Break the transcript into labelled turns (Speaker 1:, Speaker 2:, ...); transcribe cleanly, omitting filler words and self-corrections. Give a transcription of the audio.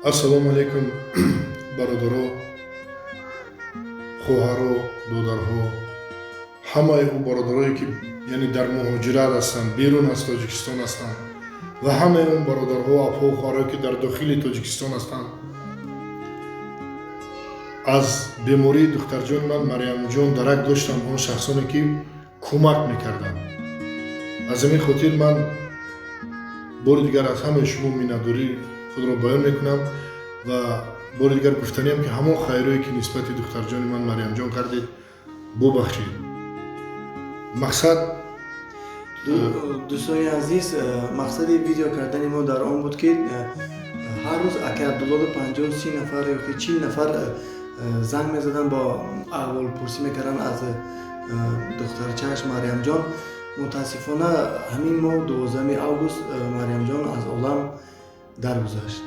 Speaker 1: Ассалому алайкум, бародаро, хоҳаро, додарҳо, ҳамаи ӯ бародарое, ки яъне дар муҳоҷират ҳастанд, берун аз Тоҷикистон ҳастанд, ва ҳамаи он бародарҳо, апҳо, хоҳарое, ки дар дохили Тоҷикистон ҳастанд. Аз бемории духтарҷони ман Марьямҷон дарак доштам он шахсоне, ки кӯмак мекарданд. Аз ҳамин хотир ман бори дигар аз ҳамаи шумо миннатдории худро баён мекунам ва бори дигар гуфтаниам, ки ҳамон хайрое, ки нисбати духтарҷони ман Марьямҷон кардед, бубахшед. Мақсад
Speaker 2: Дӯстони азиз, мақсади видео кардани мо дар он буд, ки ҳар рӯз акай Абдуллоду 50, 30 нафар ёки 40 нафар занг мезаданд, бо аҳволпурсӣ мекарданд аз духтарчааш Марьямҷон. Мутаассифона, ҳамин моҳ, 12 август, Марьямҷон аз олам даргузашт.